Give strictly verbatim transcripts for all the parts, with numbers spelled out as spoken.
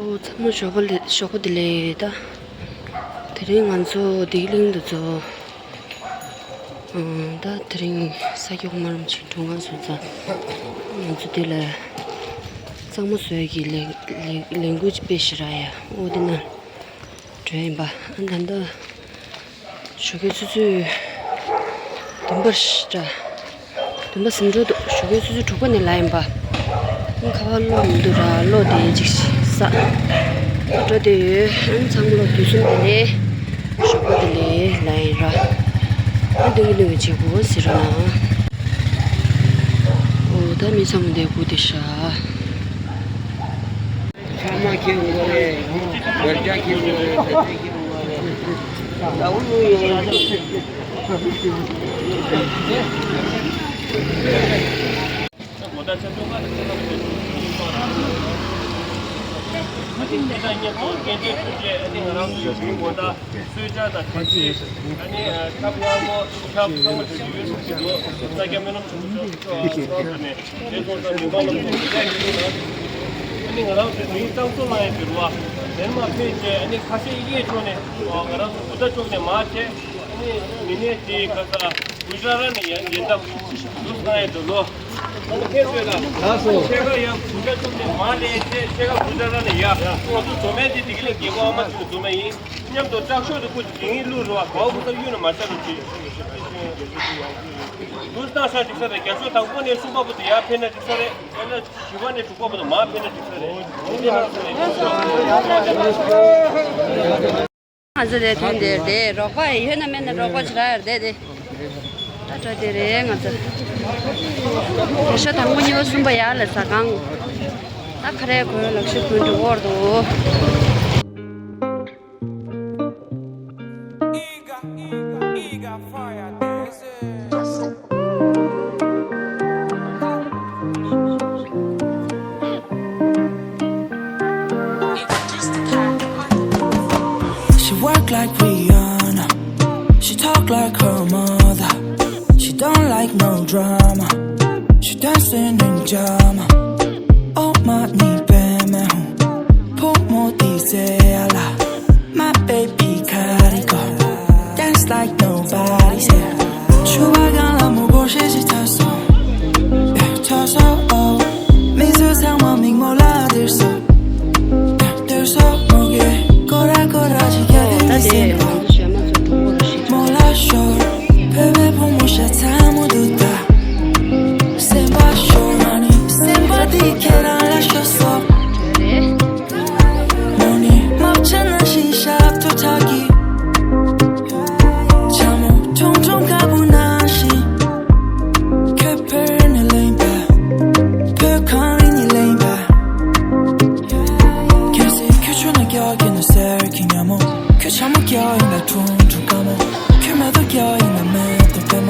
ཨོ་ཚང་མ་ཞོགས་པ་ལེ་ཞོགས་པ་བདེ་ལེགས། ད་དེ་རིང་ང་ཚོ་བདེ་སྐྱིད་གླིང་དུ་ཚོ། ཨང་། ད་དེ་རིང་ས་སྐྱོགས་དམར་རམ་ཆེན་གྲོང་ཁ་བཟོ་ཚང་། ང་ཚོ་དེ་ལ་གཙང་མ་བཟོ་ཡ་གི་ལས་ལས་ལས་འགུལ་ཅིག་སྤེལ་ཞེས་ར་ཡ། ཨོ་དེ་ན་འགྲོ་ཡིན་པ། ཨ་ད་ད། ཞོགས་ཀས་ཆུ་ཚོད་བདུན་པར་ཤི་འདྲ། བདུན་པ་ཟིན་འགྲོ་འདུག་ཞོགས་ཀས་ཆུ་ཚོད་དྲུག་པ་ནས་ལ་ཡིན་པ། ཁ་བ་གློག་མི་འདུག་ར། གློག་དེ་ཅིག་ས་འགྲོ་དེ་ཡོད། ཨང་། ཚང་མ་ལོ་དུས་གསུམ་བདེ་ལེགས། ཞོགས་པ་བདེ་ལེགས་ལ་ཡིན་ར། ཨ་འདི་གི་ནུས་པའི་བྱེད་སྒོ་ཟེར་ན། ཨོ་ད་མི་ཚང་མ་འདས་སྒུག་དེ་ཤ། ཚང་མ་ཁྱེར་འོང་གི་རེད། བོད་རྒྱ་ཁྱེར་འོང་གི་རེད། བོད་རྒྱ་ཁྱེར་འོང་གི་རེད། ད་འུ་ནུ་ཡོང་ཡ་ད། གསོལ་ཇ་དང་དྲི་ཆུ། ཨ་ནི་ཁྱབ་མངར་མོ། ཁྱབ་ཚང་མ་དྲི་ཆུ་ཡོད་ཟེར་གྱི་འདུག་ས་སྐྱ་སྨོན་ལམ་ཆེན་མོ་ཚོགས་ཚོགས་ནས། དེ་ཚོ་ཚང་མི་མང་ལ་ཐུགས་རྗེ་ཆེ་ཞུ་གི་ཡོད། ཨ་ནི་ང་རང་ཚོའི་མིང་གཙང་བཟོ་གནང་ཡས་ཀྱི་རུ་བ་དེར་མ་ཕེབས་བྱས། ཨ་ནི་ཁ་ཤས་ཡི་གེ་ཕྱོགས་ནས་ང་རང་ཚོ་བུ་ཚ་ཕྱོགས་ནས་མར་བྱས། ཨ་ནི་མི་སྣའི་དེའི་ཁ་ས་བུ་ཤ་ར་ནས་ཡར་འགྲེམས་སྟབས་འདུག་གནང་ཡས་འདུག་ལོ། ཨ་ནི་ཕེབས་བྱས་ལ་ཕྱེད་ཀ་ཡར་བུ་ཚ་ཕྱོགས་ནས་མར་ལེན་བྱས། ཕྱེད་ཀ་བུ་ཤ་ར་ནས་ཡར། ང་ཚོ་འཛོམས་མཁན་དེ་བདེ་སྐྱིད་གླིང་རྒན་གོག་ཨ་མ་ཚོ་འཛོམས་མཁན་ཡིན། མཉམ་དུ་དྲག་ཤོས་དེ་ཁོ་ཅིག་དེ་ཡིན་བླུགས་རོགས། ག་བ་བུ་ཚ་གཡུག་ནས་མ་ཆགས་རོགས་གྱིས། འདུག་སྟངས་ཤ་འགྲིག་ས་རེད། རྒྱ་ཤོག་དང་པོ་ནས་གསུམ་པ་བར་དུ་ཡར་ཕེབས་ན་འགྲིག་ས་རེད། དེ་ནས་བཞི་པ་ནས་དྲུག་པ་བར་དུ་མར་ཕེབས་ན་འགྲིག་ས་རེད། འདི་ལ་ས་རེད། ང་ཚོ་ལས་དོན་དེར་དེ་རོགས་པ་ཡོད་ན་མེད་ན་རོགས་པ་བྱེད་ར་ཡར་བསྡད་དེ། ད་ད་དེ་རེད་ང་ཚོ། རྒྱ་ཤོག་དང་པོ་གཉིས་པ་གསུམ་པ་ཡར་ལ་ཟ་ཁང་། ད་ཁ་རས་གོན། ལག་ཤེས་གོན་འགྲོ་འོར་དུ། She work like Rihanna. She talk like her mother. She don't like no drama. She dancing in drama. Oh, my knee, bam, bam. Put more these, eh, la. My baby, gotta go. Dance like nobody's there. Chuba gala mo go she she taso. Taso, oh. Mizu sang ma ming mo la derso. Derso mo ge. Kora kora ji ge. Mo la sho. Pepe pomo sha tsamo duta. Semba sho mani. Semba di kera la sho so. མོ་ནི་མ་བྱས་ན་ཤི་ཤབ་ཏུ་ཐག་གི། ཆ་མོ་ཁྲུང་ཁྲུང་དཀར་པོ་ན་ཤི། ཁྱོད་བོད་ནས་ལེན་པ། བོད་གངས་རི་ནས་ལེན་པ། གལ་སྲིད་ཁྱོད་ཆུ་ན་རྒྱག་གི་ན་ཟེར་གི་ཉ་མོ། ཁྱོད་ཆ་མོ་རྒྱག་ཡིན་ན་ཁྲུང་ཁྲུང་དཀར་མོ། ཁྱོད་མེ་ཏོག་རྒྱག་ཡིན་ན་མེ་ཏོག་པད་མ།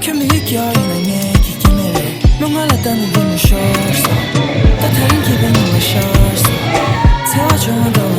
ཁྱོད་མི་ཡུལ་རྒྱག་ཡིན་ན་ངས་ཀྱི་སྐྱེ་དམན་རེད། ལོ་ལྔ་ལ་ལྟ་ནི་འདི་མི་ཤོར་སོང་། ད་དེ་རིང་གི་བའི་ཉི་མ་ཤར་སོང་། ཚེ་བ་བྱུང་བ་འདྲ་བ་